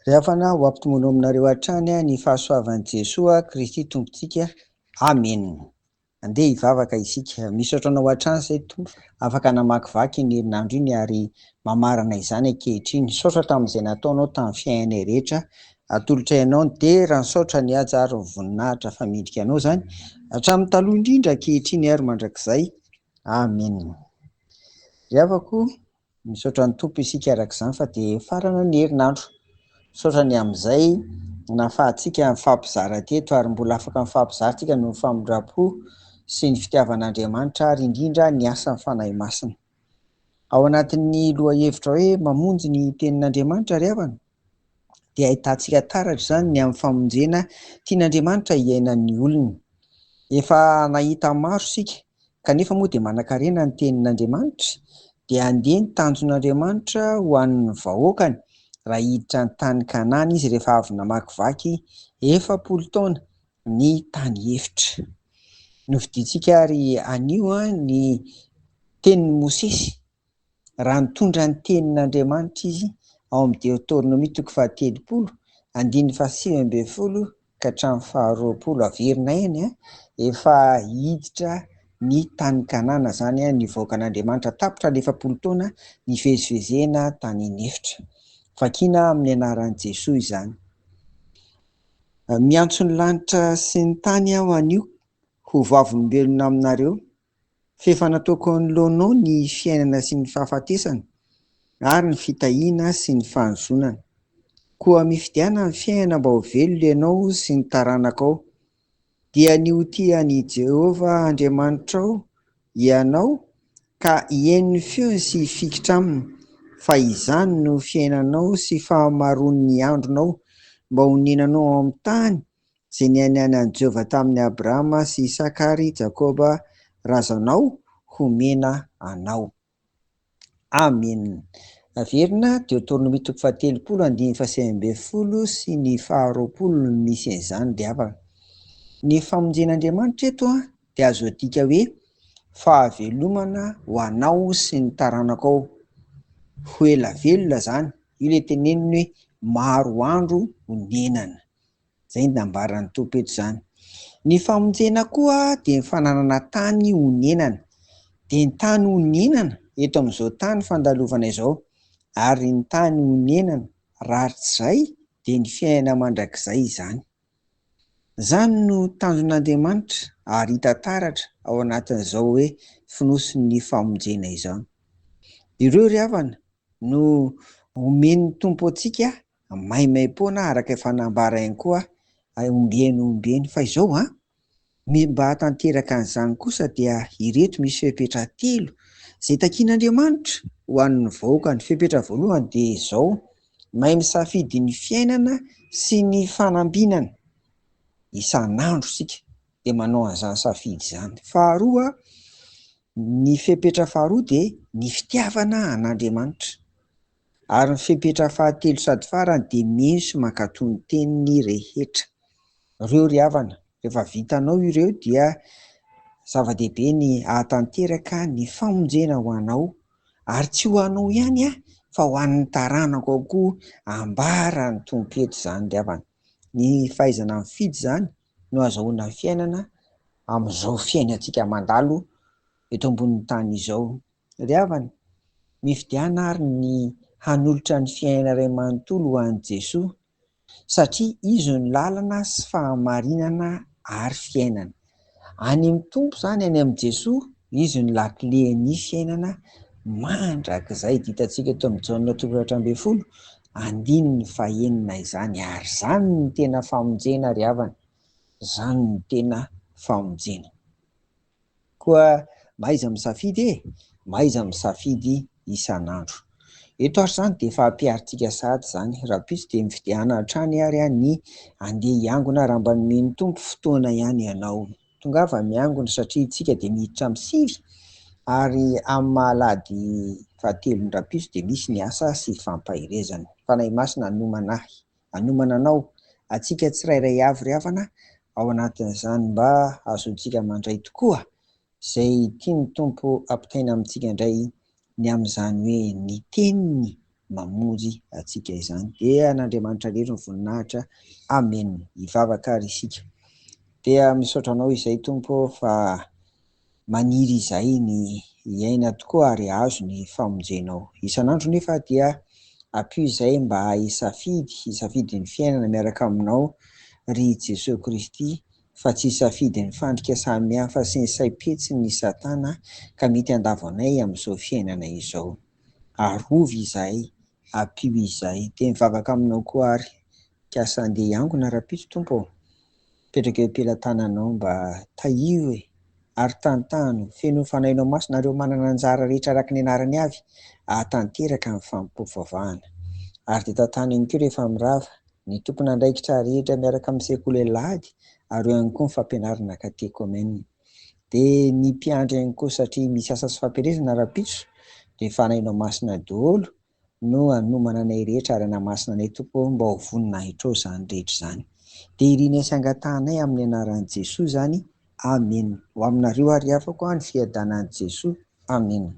Ry havana, ho ampitomboina aminareo hatrany ny fahasoavan'i Jesoa Kristy Tompontsika. Amena. Andeha hivavaka isika. Misaotra anao hatrany izay Tompo afaka namakivaky iny herinandro iny ary mamarana izany ankehitriny. Misaotra tamin'izay nataonao tamin'ny fiainanay rehetra. Atolotray anao ny dera, ny saotra, ny haja ary ny voninahitra fa mendrika anao izany hatramin'ny taloha indrindra, ankehitriny ary mandrakizay. Amena. Ry havako, Misaotra ny Tompo isika araka izany fa dia farana ny herinandro. Misaotra ny amin'izay nahafahantsika nifampizara teto ary mbola afaka mifampizara isika noho ny famindram-po sy ny fitiavan'Andriamanitra ary indrindra ny asan'ny Fanahy Masina. Ao anatin'ny lohahevitra hoe mamonjy ny tenin'Andriamanitra ry havana dia ahitantsika taratra izany ny amin'ny famonjena tian'Andriamanitra hiainan'ny olony. Efa nahita maro isika kanefa moa dia manan-karena ny tenin'Andriamanitra, dia handeha ny tanjon'Andriamanitra ho an'ny vahoakany raha hiditra ny tany Kanana izy rehefa avy namakivaky 40 taona ny tany efitra. Nofidintsika ary anio ny tenin'i Mosesy raha nitondra ny tenin'Andriamanitra izy ao amin'ny Deoteronomia toko faha-30 andininy faha-19 ka hatramin'ny faha-20. Averina ihany, efa hiditra ny tany Kanana izany ny vahoakan'Andriamanitra. Tapitra ny 40 taona nivezivezena tany an'efitra. Vakina amin'ny anaran'i Jesoa izany. Miantso ny lanitra sy ny tany aho anio ho vavolombelona aminareo F'efa nataoko anoloanao ny fiainana sy ny fahafatesana, ary ny fitahiana sy ny fanozonana. Koa mifidiana ny fiainana mba ho velona ianao sy ny taranakao, dia ny ho tia an'i Jehovah Andriamanitrao ianao ka hihaino ny feony sy hifikitra aminy, fa izany no fiainanao sy fahamaroan'ny andronao, mba honenanao ao amin'ny tany izay nianianan'i Jehovah tamin'i Abrahama sy Isaka ary Jakoba razanao homena anao. Amena. Averina, Deoteronomia toko faha-30 andininy faha-19 sy ny faha-20 no misy an'izany ry havana. Ny famonjen'Andriamanitra eto dia azo adika hoe fahavelomana ho anao sy ny taranakao. Ho ela velona izany, io ilay teneniny hoe maro andro honenana. Izay no nambaran'ny Tompo eto izany. Ny famonjena koa dia ny fananana tany honenana. Dia ny tany honenana eto amin'izao tany fandalovana izao. Ary ny tany honenana rahatrizay dia ny fiainana mandrakizay izany. Izany no tanjon'Andriamanitra ary hita taratra ao anatin'izao hoe fonosin'ny famonjena izao. Ireo ry havana no omen'ny Tompo antsika maimaimpoana araka efa nambara ihany koa ombieny ombieny fa izao an, mba hahatanteraka an'izany kosa dia ireto misy fepetra telo izay takian'Andriamanitra ho an'ny vahoakany. Fepetra voalohany dia izao, mahay misafidy ny fiainana sy ny fanambinana isan'andro isika dia manao an'izany safidy izany. Faharoa, ny fepetra faharoa dia ny fitiavana an'Andriamanitra. Ary ny fepetra fahatelo sady farany dia mino sy mankatò ny teniny rehetra. Ireo ry havana, rehefa vitanao ireo dia zava-dehibe ny hahatanteraka ny famonjena ho anao, ary tsy ho anao ihany fa ho an'ny taranakao koa, ambaran'ny Tompo eto izany ry havana. Ny fahaizana mifidy izany no azahoana fiainana amin'izao fiainantsika mandalo eto ambonin'ny tany izao. Ry havana, mifidiana ary ny hanolotra ny fiainana iray manontolo ho an'i Jesoa, satria Izy no lalana sy fahamarinana ary fiainana. Any amin'ny Tompo izany, any amin'i Jesoa, Izy no lakilen'ny fiainana mandrakizay. Hitantsika eto amin'ny Jaona toko 14, andininy fahenina izany. Ary izany no tena famonjena ry havana, izany no tena famonjena. Koa mahaiza misafidy e! Mahaiza misafidy isan'andro. Eto ary izany dia efa ampiharintsika sahady izany. Rahampitso dia mifidiana hatrany ary ny handeha hiangona raha mba nomen'ny Tompo fotoana ihany ianao. Tongava miangona satria isika dia miditra amin'ny 9 ary amin'ny maha alahady fahatelon'ny rahampitso dia misy ny asa sy fampaherezana. Fanahy Masina hanomana ahy. Hanomana anao, antsika tsirairay avy ry havana, ao anatin'izany mba hahazoantsika mandray tokoa izay tian'ny Tompo hampitaina amintsika indray ny amin'izany hoe ny Teniny mamonjy antsika izany. Dia an'Andriamanitra irery ny voninahitra. Amen. Hivavaka ary isika. Dia misaotra anao izay Tompo ô fa maniry izahay ny hiaina tokoa ary hahazo ny famonjenao. Isan'andro nefa dia ampio izahay mba hisafidy, hisafidy ny fiainana miaraka aminao ry Jesoa Kristy fa tsy hisafidy ny fandrika samihafa sy ny saim-pihetsiny ny satana ka mety handavo anay amin'izao fiainana izao. Arovy izahay, ampio izahay. Dia mivavaka aminao koa ary mikasa handeha hiangona rahampitso Tompo ô. Mipetraka eo am-pelatananao mba tahio e! Ary tantano, feno ny Fanahinao Masina ireo manana anjara rehetra araka ny anarany avy hahatanteraka ny fanompoam-pivavahana. Ary dia tantano ihany koa rehefa mirava, ny tompon'andraikitra rehetra miaraka amin'ny sekoly alahady ary eo ihany koa ny fampianarana katekomena. Dia ny mpiandry ihany koa satria misy asa sy fampielezana rahampitso dia Fanahinao Masina daholo no hanomana anay rehetra ary hanamasina anay Tompo ô mba ho voninahitrao izany rehetra izany. Dia irinay sy angatahanay amin'ny anaran'i Jesoa izany. Amena. Ho aminareo ary havako ny fiadanan'i Jesoa. Amena.